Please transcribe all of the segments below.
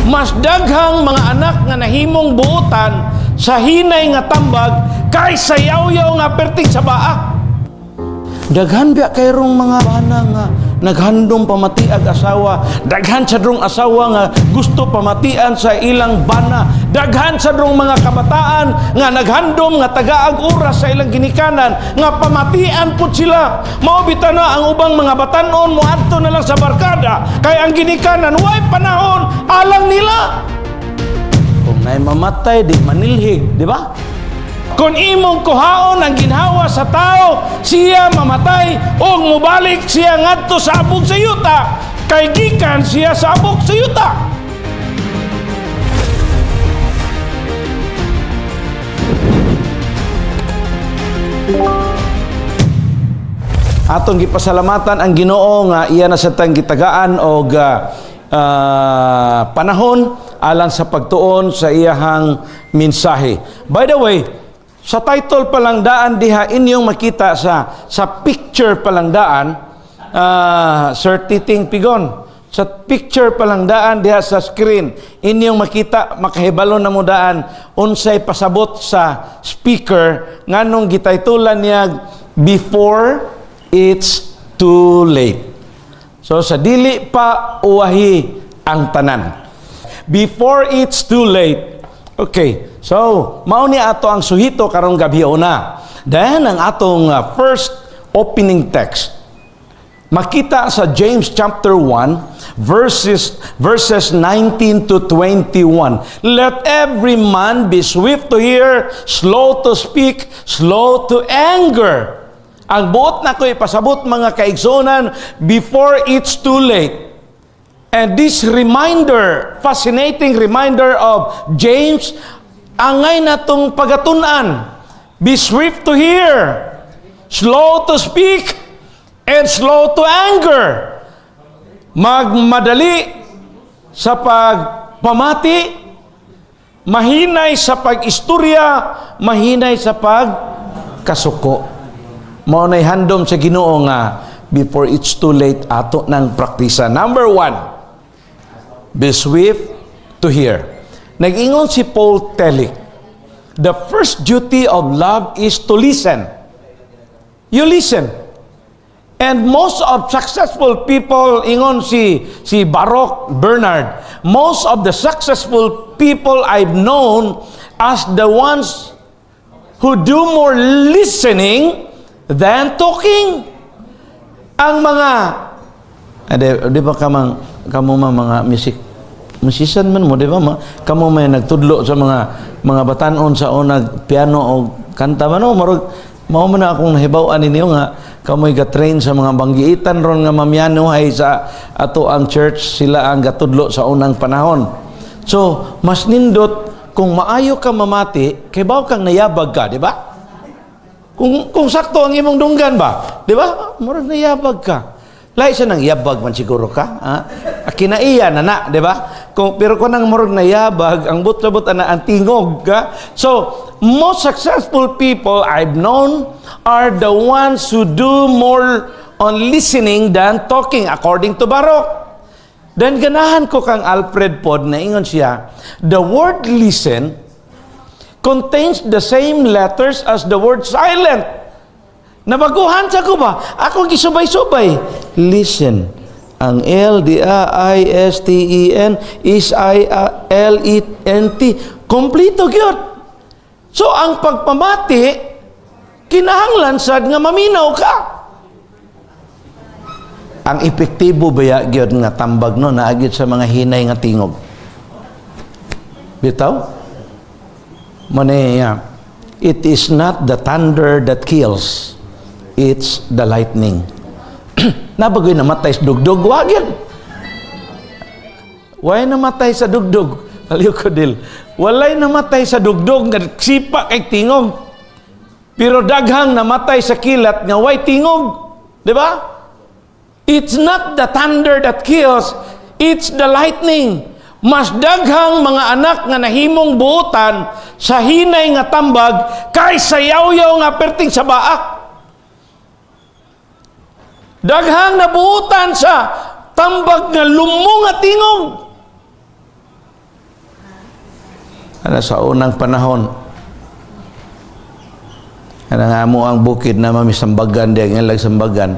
Mas daghang mga anak nga nahimong buutan sa hinay nga tambag kaysa yaw-yaw nga perting sa baa. Daghan biya kayrong mga bana nga naghandom pamatiag asawa. Daghan sa drong asawa nga gusto pamatian sa ilang bana. Daghan sa drong mga kabataan nga naghandom nga tagaag oras sa ilang ginikanan nga pamatian pud sila. Mao bitaw na ang ubang mga batan-on moadto na lang sa barkada kay ang ginikanan way panahon alang nila. Kung naay mamatay, di manilhig, di ba? Kung imong kuhaon ang ginhawa sa tao, siya mamatay o mubalik siya ngadto sa abog sa yuta, kay gikan siya sa abog sa yuta. Atong gipasalamatan ang Ginoo nga iya na sa tang gitagaan og panahon alang sa pagtuon sa iyahang mensahe. By the way, sa title pa lang daan diha inyong makita sa picture pa lang daan, Sir Titing Pigon. Sa picture pa lang daan diha sa screen, inyong makita, makahibalo na mo daan unsay pasabot sa speaker nganong gitaytulan niya "Before It's Too Late." So sa dili pa uwahi ang tanan. Before it's too late. Okay. So, mao ni ato ang suhito karong gabi una. Then ang atong first opening text makita sa James chapter 1 verses 19 to 21. Let every man be swift to hear, slow to speak, slow to anger. Ang buot nako ipasabot, mga kaigsunan, before it's too late. And this reminder, fascinating reminder of James, angay natong pagatun-an. Be swift to hear, slow to speak, and slow to anger. Magmadali sa pagpamati, mahinay sa pag-istorya, mahinay sa pagkasuko. Mao nay handom sa Ginoo nga before it's too late ato nang praktisa. Number one, be swift to hear. Nag-ingon si Paul Tillich, "The first duty of love is to listen." You listen. And most of successful people, ingon si Baruch Bernard, "Most of the successful people I've known as the ones who do more listening than talking." Ang mga, di ba kamo mga musician man mo, di ba? Kamo may nagtudlo sa mga batanon sa unag piano o kanta man, no? Marug, mao man na akong nahibaw-an ninyo nga kamoy ga-train sa mga banggiitan ron nga mamyano hay sa ato ang church, sila ang gatudlo sa unang panahon. So, mas nindot kung maayo ka mamati, kay baw kang nayabag ka, di ba? Kung sakto ang imong dunggan ba, di ba? Murag nayabag ka. Lahi sa nang yabag man siguro ka. Ha? Kinaiya na na, di ba? Pero kung nang murag nayabag, ang but-sabot ana ang tingog ka. So, most successful people I've known are the ones who do more on listening than talking, according to Baruch. Then ganahan ko kang Alfred pod na ingon siya, "The word 'listen' contains the same letters as the word 'silent'." Nabaguhan sa ko ba? Ako gisubay-subay. Listen. Ang L, D, A, I, S, T, E, N is I, A, L, E, N, T. Kompleto gyud. So, ang pagpamati, kinahanglan sad nga maminaw ka. Ang epektibo baya gyud nga tambag, no, naa gyud sa mga hinay nga tingog. Bitaw? Muna, it is not the thunder that kills, it's the lightning. Naa ba goy namatay sa dugdog? Wa gyud. Way namatay sa dugdog. Aliw ko dil. Walay namatay sa dugdog nga sipa kay tingog. Pero daghang namatay sa kilat nga way tingog. Di ba? It's not the thunder that kills, it's the lightning. Mas daghang mga anak nga nahimong buutan sa hinay nga tambag kaysa yaw-yaw nga perting sa baa. Daghang nabuutan sa tambag nga lumo nga tingog. Ana sa unang panahon, ana nga mo ang bukid na mamisambagan di ang ilag sambagan.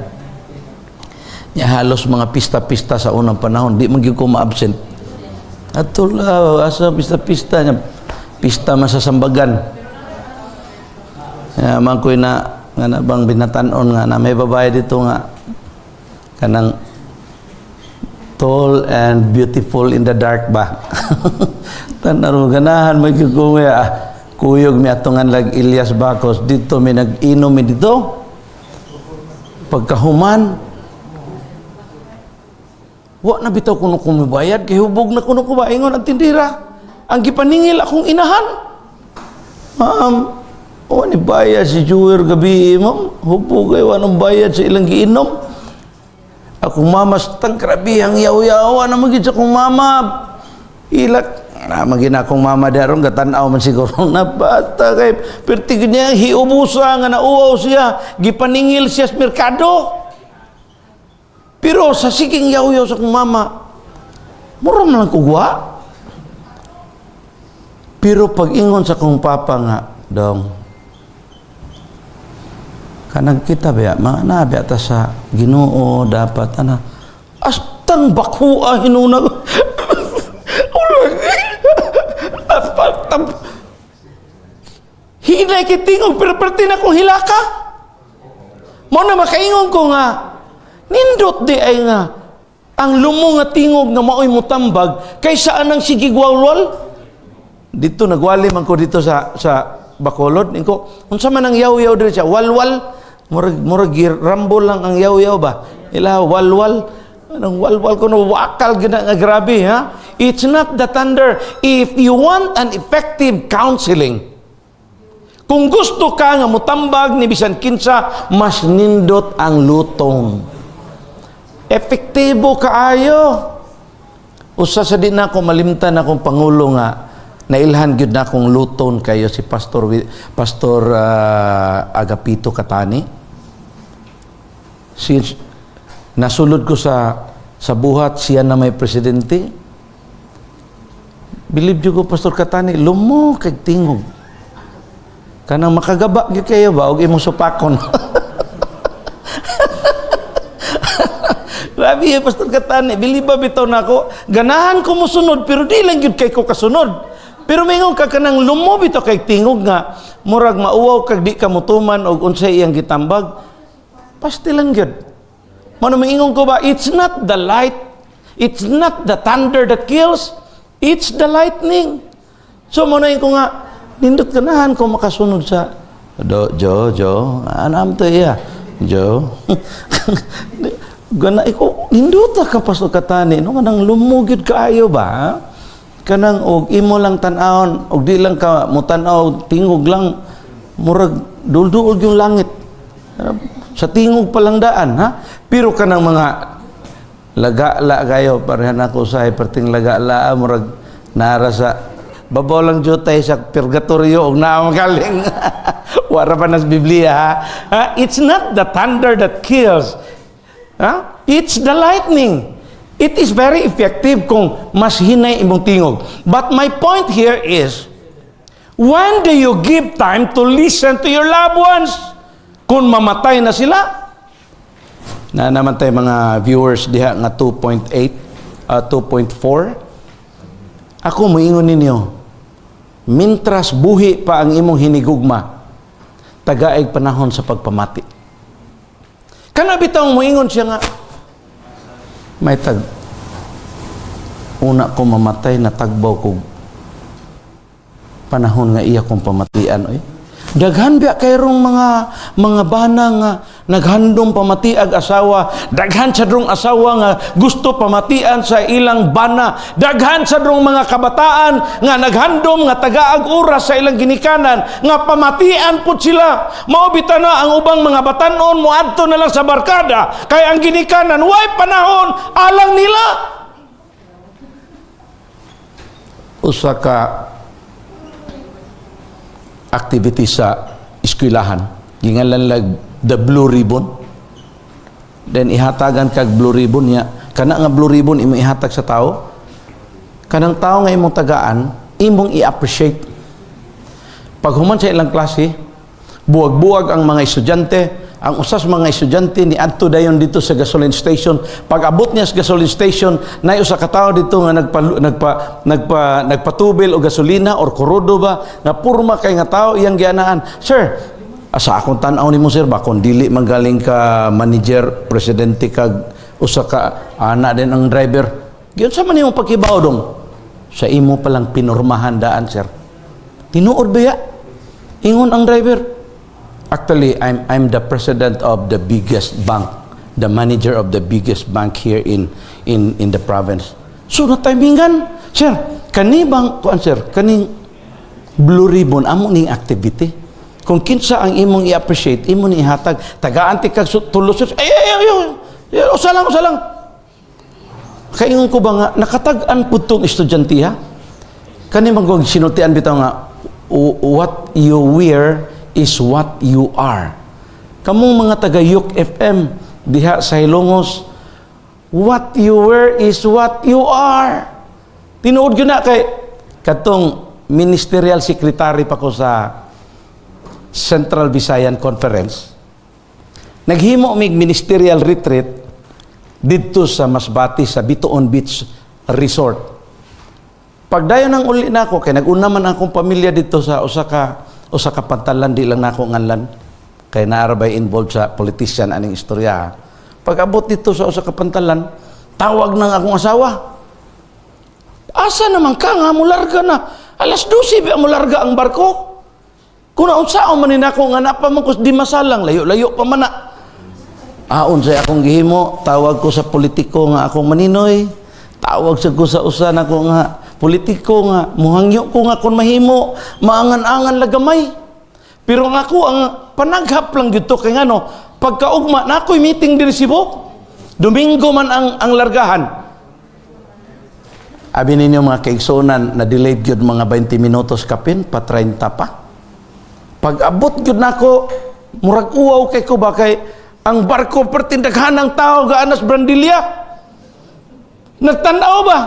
Nya halos mga pista-pista sa unang panahon, di man gyud ko ma-absent. Atol asa pista-pista nya, pista man sa sambagan. Ya, man ko'y na nga na bang binatanon nga na may babae dito nga kanang tall and beautiful in the dark ba. Tanaro ganahan may gyud ko nga kuyog mi atongan lag Elias Bacos dito, mi nag-inom mi dito. Pagkahuman, wa na bitaw kuno ko mibayad kay hubog na kuno ko ba. Ingon ang tindira, ang gipaningil akong inahan, "Ma'am, wa ni bayad si Jewer gabi, ma'am. Hubog kay wa nang bayad sa ilang giinom." Akong mama tang grabe ang yaw-yawa na magid sa akong mama. Ilak na magin akong mama daron gatan-aw man siguro na bata kay perti niya hiubusa nga nauwaw siya, gipaningil siya sa merkado. Pero sa siging yaw-yaw sa akong mama, mura man lang kugwa. Pero pag ingon sa akong papa nga, "Dong, kanang kita ba, mga nabi ata sa Ginoo dapat ana," astang bakua hinuna ko. Ulang. Hinay kay tingog pero perti na kong hilaka. Mo na makaingon ko nga nindot di ay nga ang lumo nga tingog nga maoy mutambag kaysa anang sige gwalwal. Dito nagwali man ko dito sa Bacolod inko unsa man ang yaw-yaw diri siya, walwal, murag rambol lang ang yaw-yaw ba ila, walwal. Anong walwal ko no, wakal gina nga grabe ha. It's not the thunder. If you want an effective counseling, kung gusto ka nga mutambag ni bisan kinsa, mas nindot ang lutong, epektibo kaayo. Usa sa di na ako malimtan akong pangulo nga nailhan gyud na akong luton kayo si Pastor Agapito Katani. Since nasulod ko sa buhat, siya na may presidente. Believe jud ko, Pastor Katani, lumo kay tingog. Kanang makagaba gyud kayo ba og imong supakon. Grabe eh, Pastor Katani, believe ba bitaw na ako, ganahan ko mosunod pero di lang gyud kay ko kasunod. Pero mingon ka kanang lumo bitaw kay tingog nga murag mauwaw kag di ka mutuman og unsay iyang gitambag. Pasti lang gyud. Mano maingon ko ba, it's not the light, it's not the thunder that kills, it's the lightning. So mo na ko nga, nindot ganahan ko makasunod sa do, Jo, Jo, ano to iya? Jo. Gana iko nindot ka, Pastor Katani, no, kanang lumugid kaayo ba? Kanang og imo lang tan-awon og di lang ka mutan-aw, tingog lang, murag dulduol yung langit. Sa tingog pa lang daan ha. Pero kanang mga lagala kayo parehan ako sa perting lagala, murag nara sa babaw lang jutay sa purgatorio og naa magaling. Wara pa nas Biblia ha? Ha? It's not the thunder that kills. Ha? It's the lightning. It is very effective kung mas hinay imong tingog. But my point here is, when do you give time to listen to your loved ones? Kung mamatay na sila? Na naman tayo mga viewers diha nga 2.8, 2.4. Ako moingon ninyo, mintras buhi pa ang imong hinigugma, tagaig panahon sa pagpamati. Kana bitaw moingon siya nga, may tag, una ko mamatay na tagbaw ko panahon nga iya kong pamatian oy. Daghan biya kayrong mga bana nga naghandom pamatiag asawa, daghan sa drong asawa nga gusto pamatian sa ilang bana, daghan sa drong mga kabataan nga naghandom nga tagaag oras sa ilang ginikanan nga pamatian pud sila. Mao bitaw na ang ubang mga batanon moadto na lang sa barkada kay ang ginikanan way panahon alang nila. Usa ka activity sa eskwelahan gingalan lag the blue ribbon. Then ihatagan kag blue ribbon niya, kana nga blue ribbon imo ihatag sa tao, kanang tao nga imong tagaan. Imong i-appreciate. Pag human sa ilang klase, buwag-buwag ang mga estudyante. Ang usas mga estudyante ni adto dayon dito sa gasoline station. Pag abot niya sa gasoline station, nay usa ka tawo dito nga nagpa nagpa nagpa nagpatubil og gasolina or krudo ba nga porma kay nga tao iyang gianaan. "Sir, asa akong tan-aw nimo, sir, ba kung dili man galing ka manager, presidente kag usa ka ana din ang driver. Giunsa man imong pagkibaw dong?" "Sa imo palang pinormahan daan, sir." "Tinuod ba ya?" Ingon ang driver, "Actually, I'm the president of the biggest bank, the manager of the biggest bank here in the province." So na timingan, "Sir, kani bang kuan, sir, kaning Blue Ribbon amo ning activity. Kung kinsa ang imong i-appreciate, imo ni ihatag. Tagaan ti kag tulos, sir." "Ay, ay, ay, ay, ay, usa lang, usa lang." Kaingon ko ba nga, nakatag-an pud tong estudyante ha? Kani man kong sinultian bitaw nga, what you wear is what you are. Kamong mga taga Yuk FM diha sa Hilongos, what you wear is what you are. Tinuod gyud na kay katong ministerial secretary pa ko sa Central Visayan Conference. Naghimo mig ministerial retreat didto sa Masbate sa Bitoon Beach Resort. Pagdayon ng uli nako kay nag-una man akong pamilya dito sa usa ka pantalan, di lang nako nganlan kay naa ra bay involved sa politician aning istorya. Pag abot dito sa usa ka pantalan, tawag ng akong asawa. "Asa naman ka nga mularga na? Alas 12 ba mularga ang barko?" Kung naunsaon man ni nako nga napa man ko di masalang, layo-layo pa man na. Aon sa akong gihimo, tawag ko sa politiko nga akong maninoy, tawag sa ko sa usa nako nga politiko nga muhangyo ko nga kung mahimo maangan-angan lagamay. Pero ang ako ang panaghap lang gyud to kay ngano pagkaugma na ako'y meeting diri Cebu. Domingo man ang largahan. Abi ninyo, mga kaigsunan, na delayed gyud mga 20 minutos kapin pa 30 pa. Pag abot gyud nako, murag uwaw kay ko ba kay ang barko pertindaghan ng tao gaanas Brandilla. Nagtanaw ba?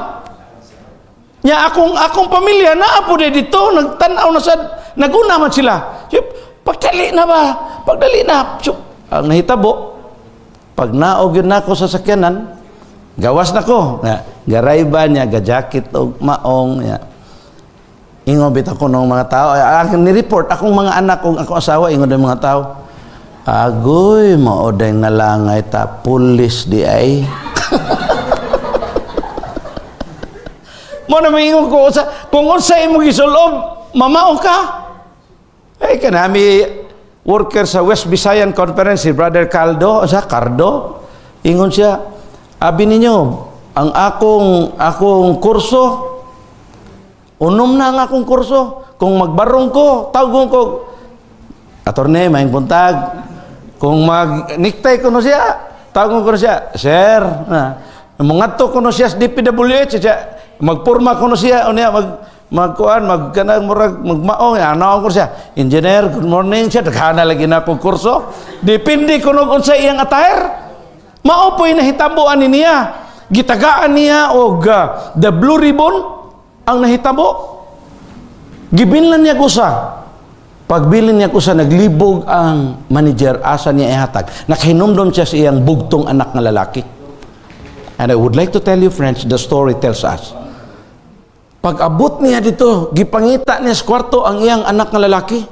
Nya akong pamilya naa po dito, nagtanaw na sad, naguna man sila. Yup, pagdali na ba? Pagdali na. So, ang nahitabo, pag naog yun nako sa sakyanan, gawas na ko. Nga, garayba niya, ga-jacket og maong. Niya. Ingon bitaw ko ng mga tao. Ay, ang ni-report, akong mga anak, kung akong asawa, ingon ng mga tao, "Agoy, mao day nalangay ta, pulis di ay." Mo na maingon ko, sa, kung unsa imong gisulob, mamao ka. Ay, kanami worker sa West Visayan Conference, si Brother Caldo, sa Cardo, ingon siya, "Abi ninyo, ang akong kurso, unom na ang akong kurso. Kung magbarong ko, tawgon ko, 'Attorney, maayong buntag.' Kung mag necktie ko no siya, tawgon ko no siya, 'Sir.' Na, mangadto ko no siya sa DPWH, siya, magporma ko no siya, unya magkuan mag kanang murag magmaong ano ko siya, 'Engineer, good morning.' Siya daghana lagi na akong kurso." Depende kuno unsa iyang attire. Mao po'y nahitabuan ni niya, gitagaan niya og the Blue Ribbon. Ang nahitabo, gibilnan niya usa. Pagbilin niya usa, naglibog ang manager asa niya ihatag. Nakahinumdom siya sa iyang bugtong anak nga lalaki. And I would like to tell you, friends, the story tells us, pag abot niya dito, gipangita niya sa kwarto ang iyang anak nga lalaki.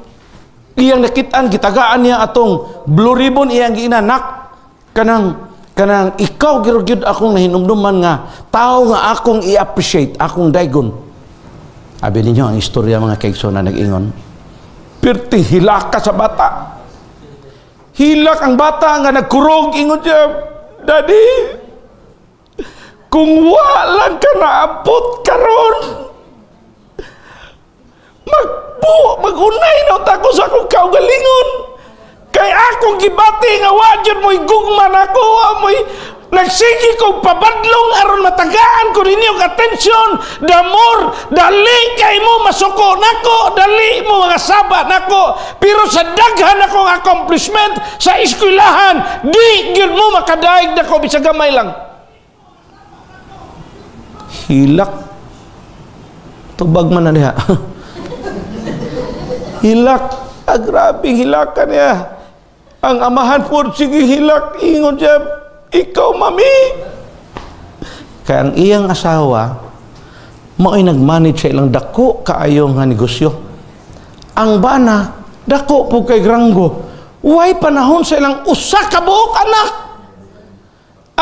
Iyang nakitaan, gitagaan niya atong Blue Ribbon, iyang giinanak. Kanang ikaw gyud akong nahinumduman nga tao nga akong i-appreciate, akong daygon." Abi ninyo ang istorya, mga kaigsoon, nag-ingon. Pirti hilaka sa bata. Hilak ang bata nga nagkurog, ingon siya, "Daddy, kung wala ka naabot karon, magunay na unta ko sa akong kaugalingon. Kay akong gibati nga wa jud mo'y gugma nako, wa mo'y nagsige kog pabadlong aron matagaan ko ninyo og atensyon. The more dali kay mo masuko nako, dali mo mga saba nako, pero sa daghan akong accomplishment sa eskwelahan, di gyud mo makadaig nako bisag gamay lang." Hilak. Tubag man na diha. Hilak, ah, grabe hilakan niya. Ang amahan po, sige hilak, ingon siya, "Ikaw, mami." Kaya ang iyang asawa, mao'y nag-manage sa ilang dako kaayo nga negosyo. Ang bana, dako po kay ranggo. Way panahon sa ilang usa ka buok anak.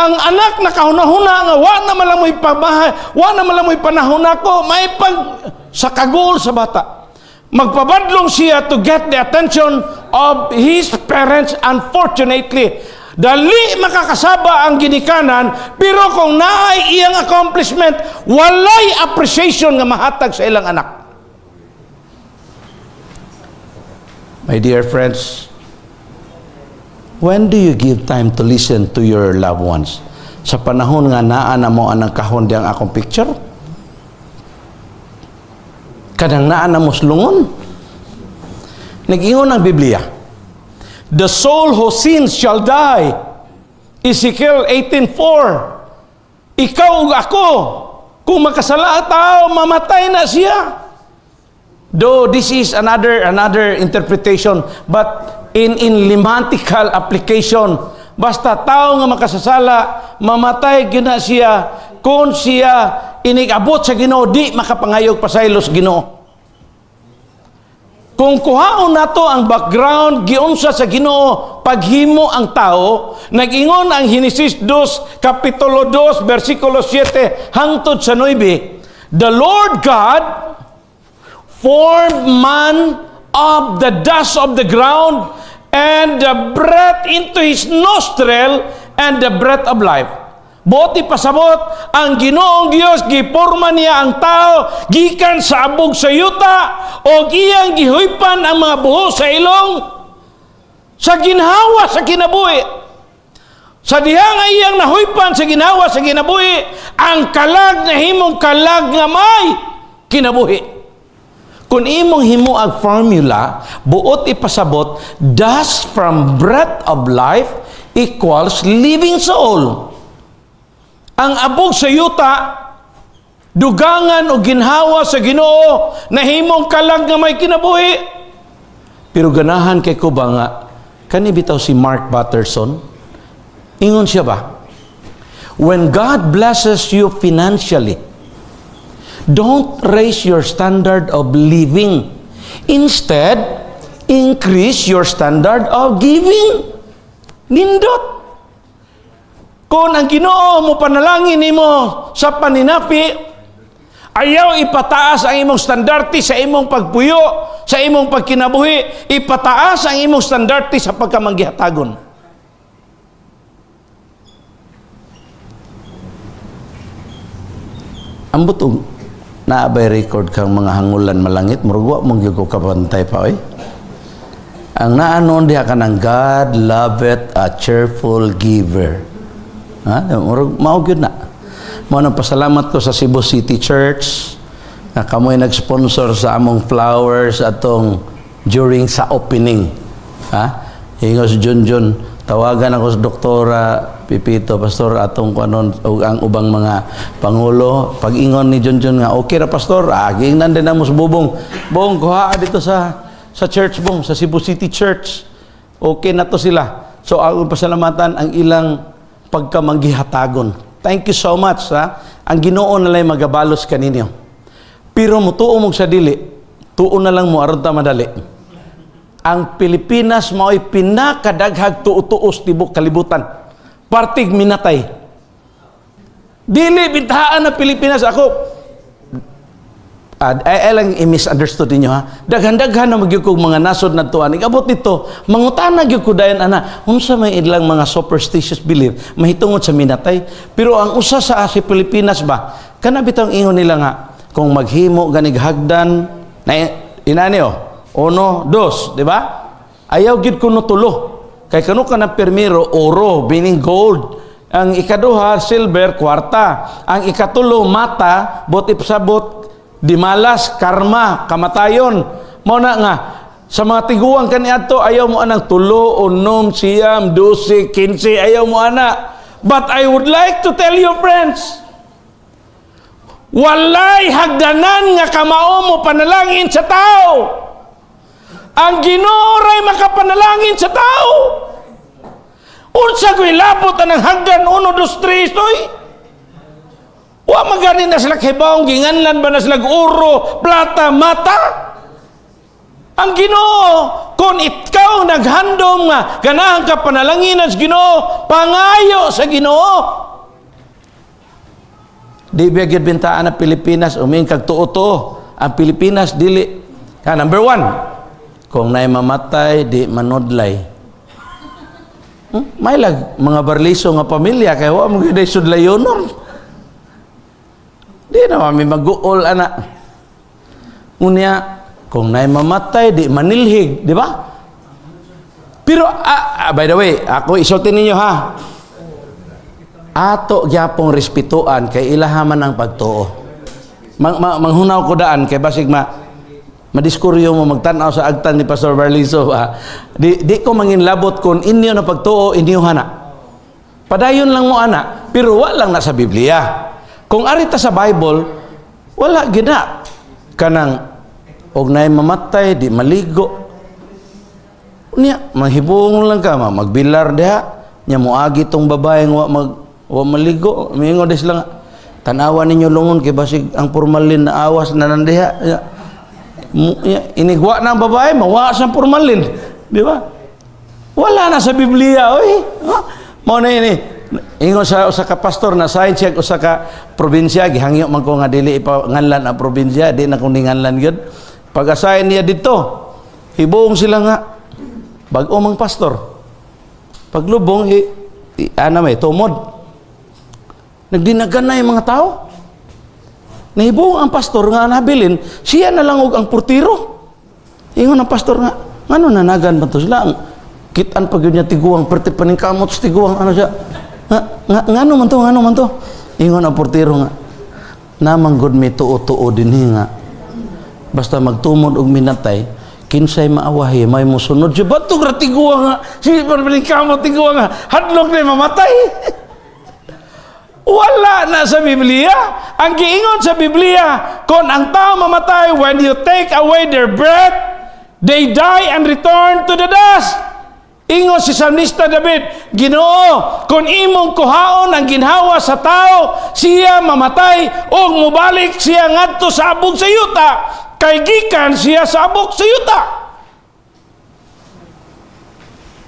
Ang anak nakahuna-huna nga wa na man lang mo'y pabahay, wa na man lang mo'y panahon nako, may pag sa kagol sa bata. Magpabadlong siya to get the attention of his parents. Unfortunately, dali makakasaba ang ginikanan, pero kung naay iyang accomplishment, walay appreciation nga mahatag sa ilang anak. My dear friends, when do you give time to listen to your loved ones? Sa panahon nga naa na mo anang kahon diyang akong picture? Kanang naa na mo lungon? Nag-ingon ang Biblia, "The soul who sins shall die." Ezekiel 18:4. Ikaw ug ako, kung makasala tao, mamatay na siya. Though this is another interpretation, but in lematical application, basta tao nga makasasala, mamatay gyud na siya kung siya inig-abot sa Ginoo, di makapangayog pasaylo sa Ginoo. Kung kuhaon nato ang background giunsa sa Ginoo paghimo ang tao, nag-ingon ang Henesis 2 kapitulo 2 bersikulo 7 hangtod sa 9, "The Lord God formed man of the dust of the ground and the breath into his nostril and the breath of life." Buot ipasabot, ang Ginoong Dios giporma niya ang tao gikan sa abog sa yuta o iyang gihuypan ang mga buho sa ilong sa ginhawa sa kinabuhi. Sa diha nga iyang nahuypan sa ginhawa sa kinabuhi, ang kalag nahimong kalag nga may kinabuhi. Kung imong himo ang formula, buot ipasabot, dust from breath of life equals living soul. Ang abog sa yuta, dugangan o ginhawa sa Ginoo, nahimong kalag nga may kinabuhi. Pero ganahan kay ko ba nga, kani bitaw si Mark Batterson, ingon siya ba, "When God blesses you financially, don't raise your standard of living. Instead, increase your standard of giving." Nindot. Kung ang Ginoo mo panalangin nimo sa paninapi, ayaw ipataas ang imong standarte sa imong pagpuyo, sa imong pagkinabuhi, ipataas ang imong standarte sa pagkamanggihatagon. Ambot og naabay record kang mga hangulan malangit, murag wa mong gyud ko kabantay pa oy. Ang naa noon diha kanang "God loveth a cheerful giver." Ha? Murag mao gyud na. Mao nang pasalamat ko sa Cebu City Church na kamoy nag-sponsor sa among flowers atong during sa opening. Ha? Ingon si Junjun, tawagan ako sa Doktora Pipito, Pastor, atong kuanon ug ang ubang mga pangulo. Pag-ingon ni Junjun nga, "Okay ra, Pastor," ah, giingnan din namo sa bubong. "Bong, kuha dito sa church, bong, sa Cebu City Church. Okay na to sila." So, ang pasalamatan ang ilang pagkamanggihatagon. Thank you so much. Ha? Ang Ginoo na lang magabalos kaninyo. Pero mutuo mong sa dili, tuo na lang mo aron ta madali. Ang Pilipinas mao'y pinakadaghag tuo-tuos tibok kalibutan. Partig minatay. Dili bintahaan ang Pilipinas ako. Ay, ay lang i-misunderstood ninyo ha. Daghan-daghan na magyud kog mga nasod na tuan. Igabot nito, mangutana gyud ko dayon ana, unsa may ilang mga superstitious belief mahitungod sa minatay. Pero ang usa sa si Pilipinas ba, kana bitong ingon nila nga kung maghimo ganig hagdan na inani oh, uno, dos, di ba? Ayaw gyud kuno tulo. Kay kano ka na permiro, oro, meaning gold. Ang ikaduha, silver, kwarta. Ang ikatulo, mata, bot ipsabot, dimalas, karma, kamatayon. Mao na nga, sa mga tiguang kaniadto, ayaw mo anang tulo, unom, siyam, 12, 15, ayaw mo ana. But I would like to tell you, friends, Walay hagdanan nga kamao mo panalangin sa tao. Ang Ginoo ray makapanalangin sa tao. Unsa ko'y labot ang hagdan 1, 2, 3, oy? Wa magani na sila kibawong ginganlan ba na sila oro, plata, mata? Ang Ginoo, kung ikaw naghandom nga ganahan ka panalangin sa Ginoo, pangayo sa Ginoo. Di ba gyud bintaan ang Pilipinas uming kag tuo-tuo. Ang Pilipinas dili. Ka number one, kung naay mamatay, di manudlay. May lag mga Barliso nga pamilya kay wa mo gyud sudlayonon. Di na mi mag-uol ana. Unya, kung naay mamatay, di manilhig, di ba? Pero, by the way, ako isulti ninyo ha. Ato gyapong respetuan kay ilaha man ang pagtuo. Manghunaw ko daan kay basig ma madiskuryo mo magtan-aw sa agtan ni Pastor Barliso ba. Di ko manginlabot kung inyo na pagtuo inyo hana. Padayon lang mo ana, pero wa lang na sa Biblia. Kung arita sa Bible, wala gina kanang og naay mamatay di maligo. Unya, mahibong lang ka, ma, magbilar diha. Nya moagi tong babae nga wa maligo, miingon des lang, "Tanawa ninyo lungon kay basig ang formalin na awas na nandiha." Ya, ya, inigwa na ang babae, mawa sa formalin. Di ba? Wala na sa Biblia, oy. Ha? Mao na ini. Ingon sa usa ka pastor na sign siya usa ka probinsya, gihangyo man ko nga dili ipanganlan ang probinsya, di na kung ninganlan gyud. Pag-assign niya dito, hibong sila nga bag-o mang pastor. Paglubong i ana may tumod. Nagdinagan na yung mga tao. Nahibong ang pastor nga nabilin, siya na lang og ang portiro. Ingon ang pastor nga, ngano nanagan ba to sila? Ang kitan pa gyud niya tiguang, perti paningkamot sa tiguang, ano siya? Nga, ngano man to, ngano man to? Ingon ang portiro nga, namang gud may tuo-tuo dinhi nga. Basta magtumod og minatay, kinsay maawahi, may musunod siya. Bato ra tiguang nga, si paningkamot tiguang nga, hadlok na mamatay. Wala na sa Biblia. Ang giingon sa Biblia, kung ang tao mamatay, when you take away their breath, they die and return to the dust. Ingon si Salmista David, "Ginoo, kung imong kuhaon ang ginhawa sa tao, siya mamatay ug mobalik siya ngadto sa abog sa yuta, kay gikan siya sa abog sa yuta."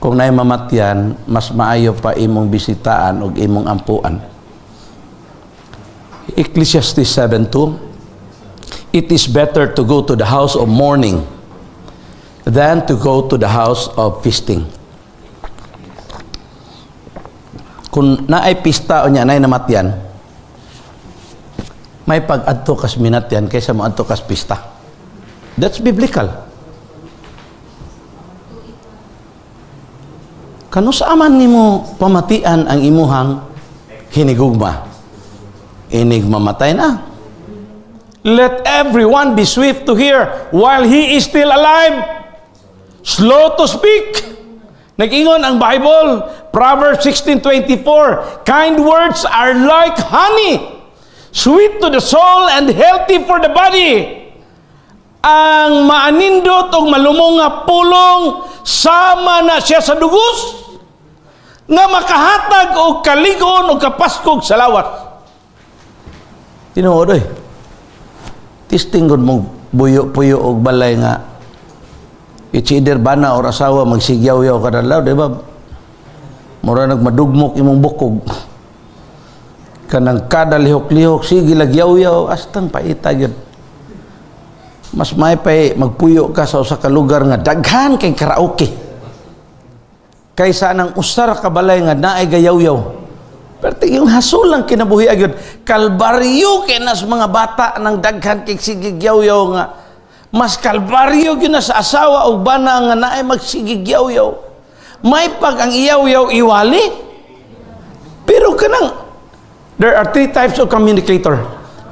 Kung naay mamatyan, mas maayo pa imong bisitaan ug imong ampuan. Ecclesiastes 7:2, "It is better to go to the house of mourning than to go to the house of feasting." Kung naay pista o nya naay namatyan, may pag-adto kas minatyan kaysa moadto kas pista. That's biblical. Kanu sa man nimo pamatian ang imuhang hinigugma? Inig mamatay na. Let everyone be swift to hear while he is still alive, slow to speak. Nag-ingon ang Bible, Proverbs 16:24, "Kind words are like honey, sweet to the soul and healthy for the body." Ang maanindot o malumong nga pulong sama na siya sa dugos nga makahatag og kaligon o kapaskog sa lawas. Tinuod oy. Testing gud mo buyo-puyo og balay nga it's either bana or asawa magsigyaw-yaw kada adlaw, di ba? Mura nagmadugmok imong bukog. Kanang kada lihok-lihok sige lagyaw-yaw astang paita gyud. Mas may pay magpuyo ka sa usa ka lugar nga daghan kay karaoke kaysa nang usa ra ka balay nga naay gayaw-yaw. Pero yung hasol lang kinabuhi agad. Kalbaryo kay nas mga bata ng daghan kay sigigyaw-yaw nga. Mas kalbaryo gyud na sa asawa o bana nga naay magsigigyaw-yaw. May pag ang iyaw-yaw iwali. Pero kanang there are three types of communicator: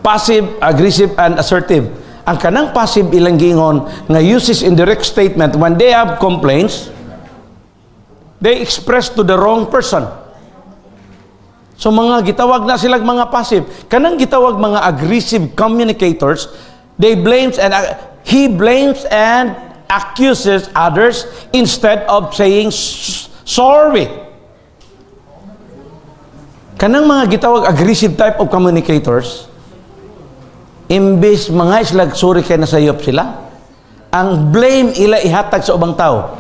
passive, aggressive, and assertive. Ang kanang passive ilang giingon nga uses indirect statement when they have complaints, they express to the wrong person. So mga gitawag na silang mga passive. Kanang gitawag mga aggressive communicators, they blames and he blames and accuses others instead of saying sorry. Kanang mga gitawag aggressive type of communicators, imbes mga islag sorry kay nasayop sila, ang blame ila ihatag sa ubang tao.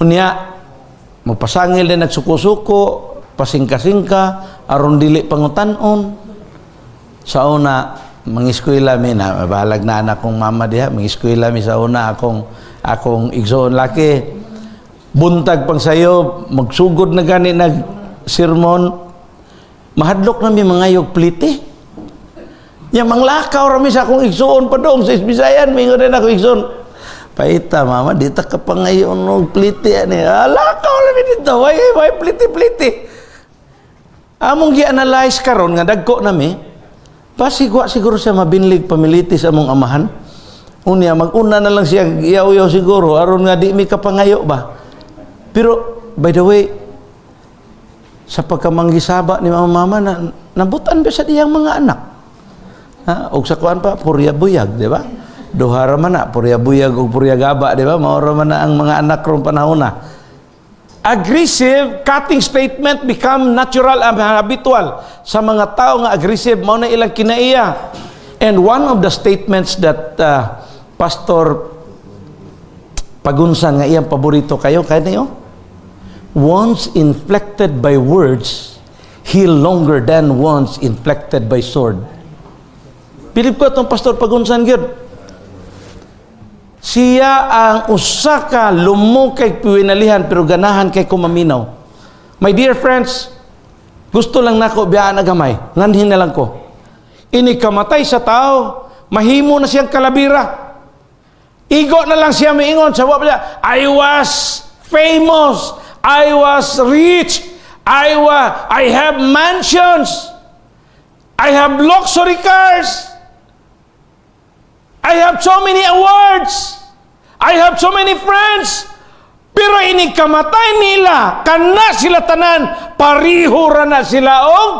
Unya, mapasangil din, nagsuko-suko, pasingka-singka, aron dili pangutan-on. Sa una, mangiskwela mi na, bahalag na anak kong mama diha, mangiskwela mi sa una akong igsoon laki. Buntag pang sayo, magsugod na gani nag sermon, mahadlok na mi mangayog plite. Nya manglakaw ra mi sa akong igsoon padong sa Bisayan, mingon din ako igsoon. "Paita, mama, di ta ka pangayon og plite ani." Ah, lakaw lang mi dito. Way, way plite-plite. Among gi-analyze karon nga dagko nami, basig wa siguro siya mabinlig pamiliti sa among amahan. Unya mag-una na lang siya iyaw-iyaw siguro aron nga di mi kapangayo ba. Pero by the way, sa pagkamanggisaba ni mama mama na nabutan ba sa diyang mga anak? Ha? Og sa kuan pa, purya buyag, di ba? Duha ra man na, purya buyag ug purya gaba, di ba? Mao ra man na ang mga anak rong panahon na. Aggressive cutting statement become natural and habitual sa mga tao nga aggressive, mao na ilang kinaiya. And one of the statements that Pastor Pagunsan nga iyang paborito kayo kaya niyo, "Wounds inflicted by words heal longer than wounds inflicted by sword." Bilib ko itong Pastor Pagunsan gyud. Siya ang usa ka lumo kay piwinalihan pero ganahan kay kumaminaw. My dear friends, gusto lang nako biyaan na gamay. Nganhin na lang ko. Ini kamatay sa tao, mahimo na siyang kalabira. Igo na lang siya miingon sa wa niya, "I was famous, I was rich, I have mansions, I have luxury cars, I have so many awards, I have so many friends." Pero ini kamatay nila, kana sila tanan, pariho ra na sila og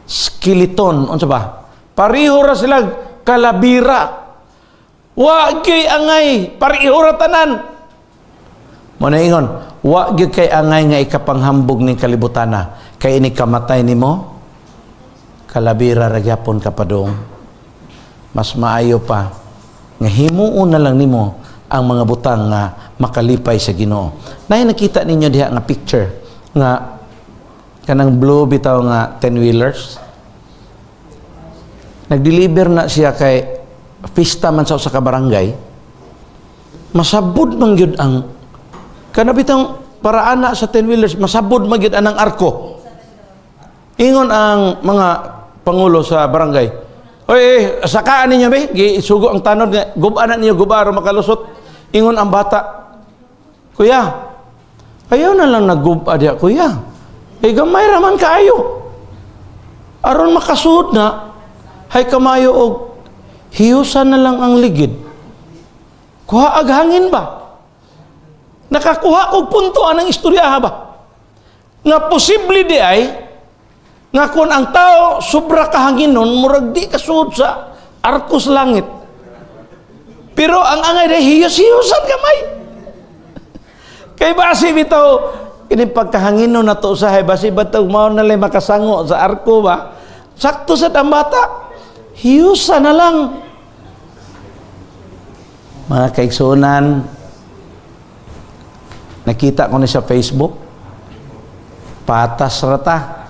skeleton. Unsa ba? Pariho ra sila kalabira. Wa gyud angay, pariho ra tanan. Mo na ingon, wa gyud kay angay nga ikapanghambog ning kalibutana kay ini kamatay nimo kalabira ra gyapon ka padung. Mas maayo pa nga himuon na lang nimo ang mga butang nga makalipay sa Ginoo. Nay nakita ninyo diha nga picture nga kanang blue bitaw nga 10 wheelers. Nag-deliver na siya kay pista man sa usa ka barangay. Masabod man gyud ang kana bitang paraan na sa 10 wheelers, masabod man gyud anang arko. Ingon ang mga pangulo sa barangay, "Oy, eh, sakaan ninyo be, gisugo ang tanod nga guba na ninyo, guba aron makalusot." Ingon ang bata, "Kuya, ayaw na lang nagguba diya, kuya. Eh, gamay raman kaayo. Aron makasuod na, hay kamayo og hiyusan na lang ang ligid. Kuha ag hangin ba?" Nakakuha og punto anang istorya ba? Nga posible di ay nga kung ang tao sobra kahanginon, murag di kasuod sa arko sa langit. Pero ang angay day hiyos-hiyosan gamay. Kay basi bitaw kini pagkahanginon na to usahay, basi bitaw mao na lang makasango sa arko ba? Sakto sa ang bata. Hiyusan na lang. Mga kaigsunan, nakita ko ni sa Facebook, patas rata.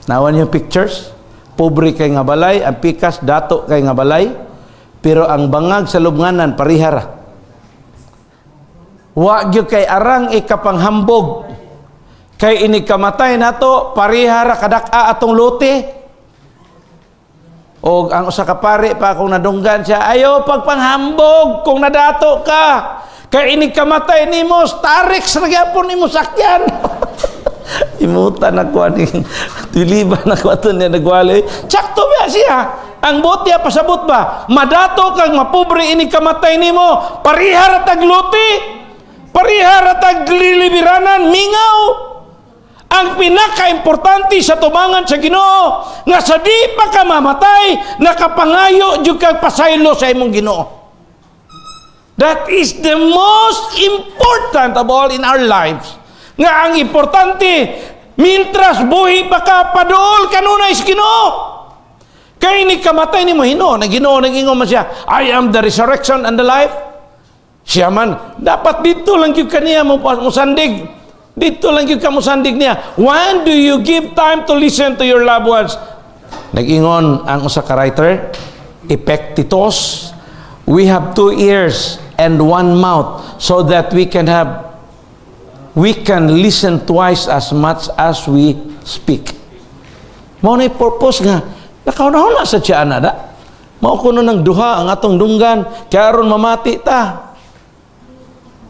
Nawan yung pictures, pobre kay nga balay, ang pikas dato kay nga balay, pero ang bangag sa lubnganan parihara. Wa gyud kay arang ikapanghambog. Kay ini kamatay nato parihara kadak-a atong lote. O ang usa ka pare pa akong nadunggan siya, "Ayo pagpanghambog kung nadato ka. Kay ini kamatay nimo, Starex ra gyapon nimo sakyan." Imutan ako ani tiliban ako ato niya nagwali. Sakto ba siya? Ang buot niya pasabot ba? Madato kang mapobre, ini kamatay nimo, parihara tag lote. Parihara tag lilibiranan, mingaw. Ang pinaka-importante sa tubangan sa Ginoo nga sa di pa ka mamatay, nakapangayo jud kag pasaylo sa imong Ginoo. That is the most important of all in our lives. Nga ang importante, mintras buhi pa ka, paduol kanunay sa Ginoo. Kay ni kamatay nimo hinuon, ang Ginoo nag-ingon man siya, "I am the resurrection and the life." Siya man, dapat dito lang gyud kaniya mo musandig. Dito lang gyud ka musandig niya. When do you give time to listen to your loved ones? Nag-ingon ang usa ka writer, Epictetus, "We have two ears and one mouth so that we can listen twice as much as we speak." Mao na purpose nga nakauna sa siya na da. Mao kuno ng duha ang atong dunggan kay aron mamati ta.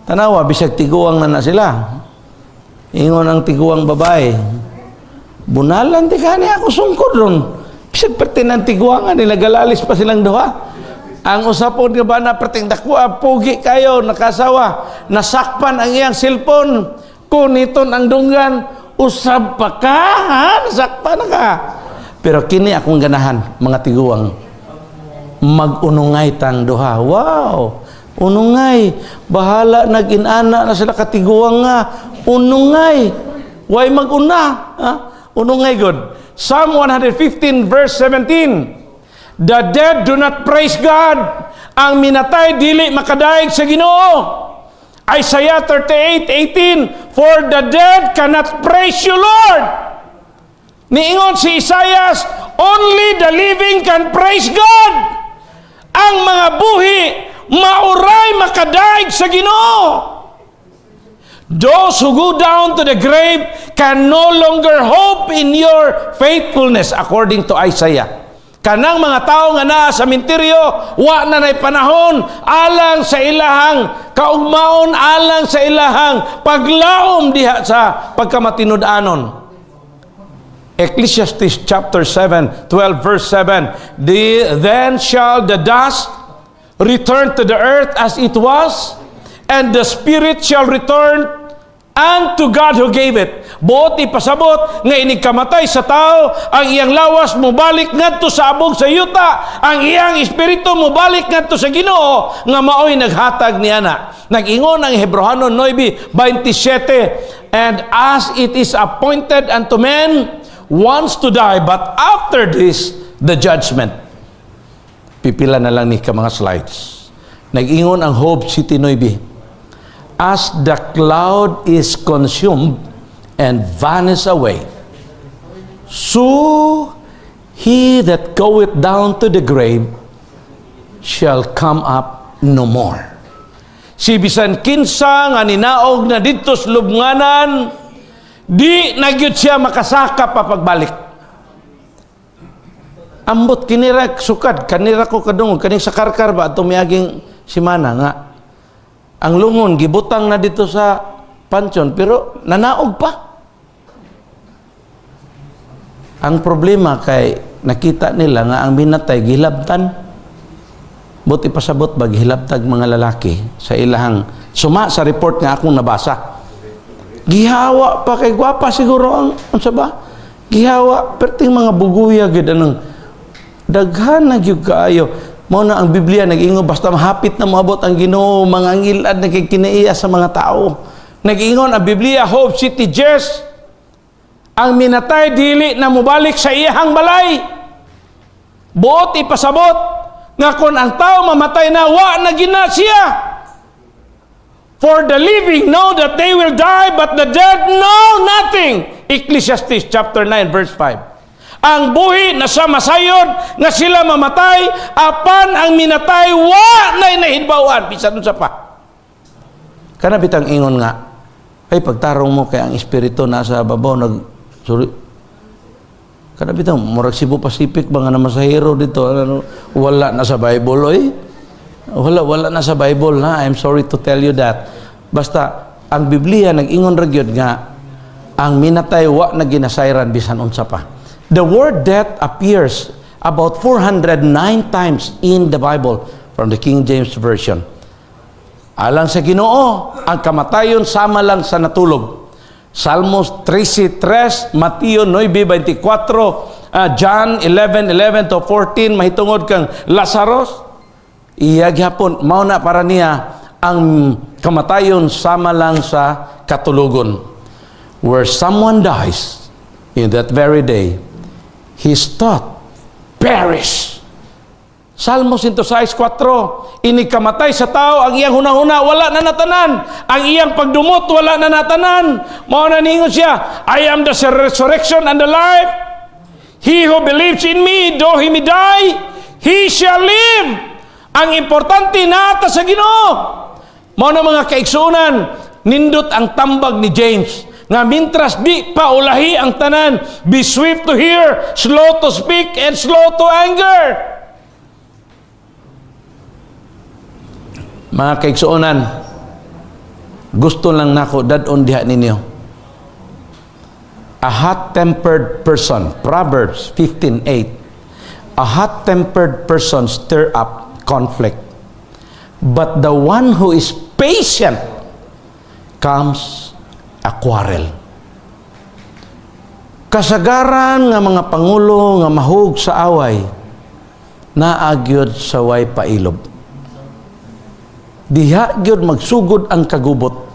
Tanawa bisag tiguang na na sila. Ingon ang tiguang babae, "Bunalan ti kani ako sungkod ron." Bisag perti ng tiguangan nila, galalis pa silang duha. Ang usapon nga bana perting dako, pugi kayo, nakasawa, nasakpan ang iyang cellphone, kuniton ang dunggan, "Usab pa ka, ha? Nasakpan na ka." Pero kini akong ganahan, mga tiguang. Mag-unungay tang duha. Wow! Unungay. Bahala nag-inana na sila katiguang nga. Unungay. Why mag-una? Ha? Unungay god. Psalm 115 verse 17. The dead do not praise God. Ang minatay dili makadaig sa Ginoo. Isaiah 38:18. For the dead cannot praise you, Lord. Niingon si Isaiah, only the living can praise God. Ang mga buhi mao ray makadaig sa Ginoo. Those who go down to the grave can no longer hope in your faithfulness, according to Isaiah. Kanang mga tao nga naa sa sementeryo, wa na nay panahon alang sa ilahang kaugmaon, alang sa ilahang paglaom diha sa pagkamatinud-anon. Ecclesiastes chapter 7, 12 verse 7. Then shall the dust return to the earth as it was, and the spirit shall return unto God who gave it. Buot ipasabot nga inig kamatay sa tao, ang iyang lawas mobalik ngadto sa abog sa yuta, ang iyang espiritu mobalik ngadto sa Ginoo nga maoy naghatag niana. Nag-ingon ang Hebreohanon 9:27, "And as it is appointed unto men once to die, but after this, the judgment." Pipila na lang ni ka mga slides. Nag-ingon ang Job 7:9, "As the cloud is consumed and vanish away, so he that goeth down to the grave shall come up no more." Si bisan kinsa nga ninaog na didto sa lubnganan, di na gyud siya makasaka pa pagbalik. Ambot kinira sukad kanira ko kadungog kaning sa Karkar ba atong miaging simana nga ang lungon gibutang na dito sa pansyon pero nanaog pa. Ang problema kay nakita nila nga ang minatay gihilabtan. Buti pasabot ba gihilabtag mga lalaki sa ilahang suma sa report nga akong nabasa. Gihawa pa kay gwapa siguro ang unsa ba? Gihawa perting mga buguya gid anang daghan na gyud kaayo. Mao na ang Biblia nag-ingon basta mahapit na moabot ang Ginoo, mga ngilad na kay kinaiya sa mga tao. Nag-ingon ang Biblia, Job 7:10, ang minatay dili na mobalik sa iyahang balay. Buot ipasabot nga kung ang tao mamatay na, wa na gina siya. For the living know that they will die, but the dead know nothing. Ecclesiastes chapter 9 verse 5. Ang buhi na sa masayod nga sila mamatay, apan ang minatay wa na nahibawan bisan unsa pa. Kana bitang ingon nga ay pagtarong mo kay ang espiritu nasa babaw nag, sorry, kana bitang murag Cebu Pacific ba nga na masahero dito, ano, wala na sa Bible oy. Wala, wala na sa Bible ha. I'm sorry to tell you that. Basta ang Biblia nag-ingon ra gyud nga ang minatay wa na ginasayran bisan unsa pa. The word death appears about 409 times in the Bible from the King James Version. Alang sa Ginoo, ang kamatayon sama lang sa natulog. Salmos 13:3, Mateo 9:24, John 11:11 to 14, mahitungod kang Lazarus, iya gihapon, mao na para niya ang kamatayon sama lang sa katulogon. Where someone dies in that very day, his thought perish. Salmo 106:4, inig kamatay sa tao, ang iyang hunahuna, wala na natanan. Ang iyang pagdumot, wala na natanan. Mao na ningon siya, "I am the resurrection and the life. He who believes in me, though he may die, he shall live." Ang importante, naa ta sa Ginoo. Mao na, mga kaigsuonan, nindot ang tambag ni James nga mintras di pa ulahi ang tanan, be swift to hear, slow to speak, and slow to anger. Mga kaigsuonan, gusto lang nako dad-on diha ninyo. A hot-tempered person, Proverbs 15:8, a hot-tempered person stir up conflict, but the one who is patient calms a quarrel. Kasagaran nga mga pangulo nga mahug sa away, naa gyud sa way pailob. Diha gyud magsugod ang kagubot.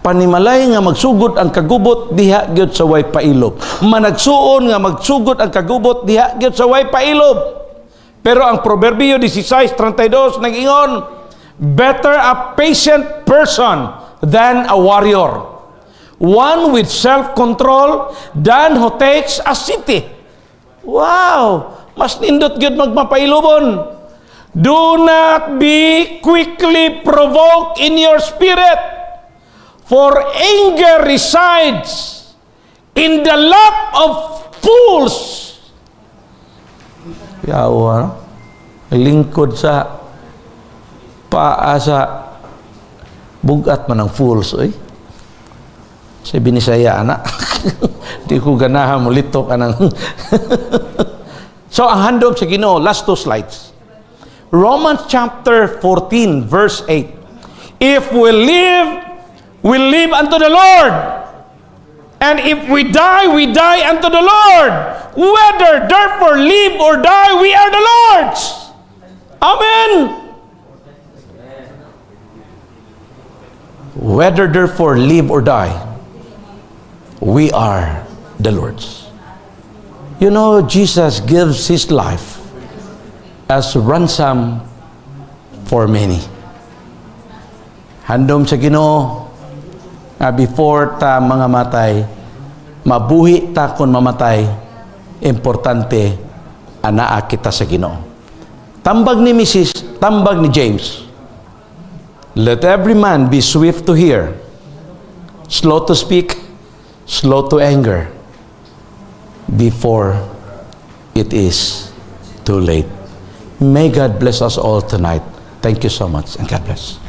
Panimalay nga magsugod ang kagubot, diha gyud sa way pailob. Managsuon nga magsugod ang kagubot, diha gyud sa way pailob. Pero ang Proverbio 16:32 nag-ingon, "Better a patient person than a warrior. One with self-control than who takes a city." Wow! Mas nindot gyud magmapailobon. "Do not be quickly provoked in your spirit, for anger resides in the lap of fools." Yawa, no? Lingkod sa paa sa bugat man ang fools, oy. Sa Binisaya, ana. Di ko ganahan mo litok anang. So, ang handom sa Ginoo, last two slides. Romans chapter 14, verse 8. "If we live unto the Lord. And if we die unto the Lord. Whether therefore live or die, we are the Lord's." Amen. Whether therefore live or die, we are the Lord's. Jesus gives His life as ransom for many. Handom sa Ginoo nga before ta mga matay, mabuhi ta kon mamatay, importante anaa kita sa Ginoo. Tambag ni Mrs., tambag ni James, "Let every man be swift to hear, slow to speak, slow to anger, before it is too late." May God bless us all tonight. Thank you so much, and God bless.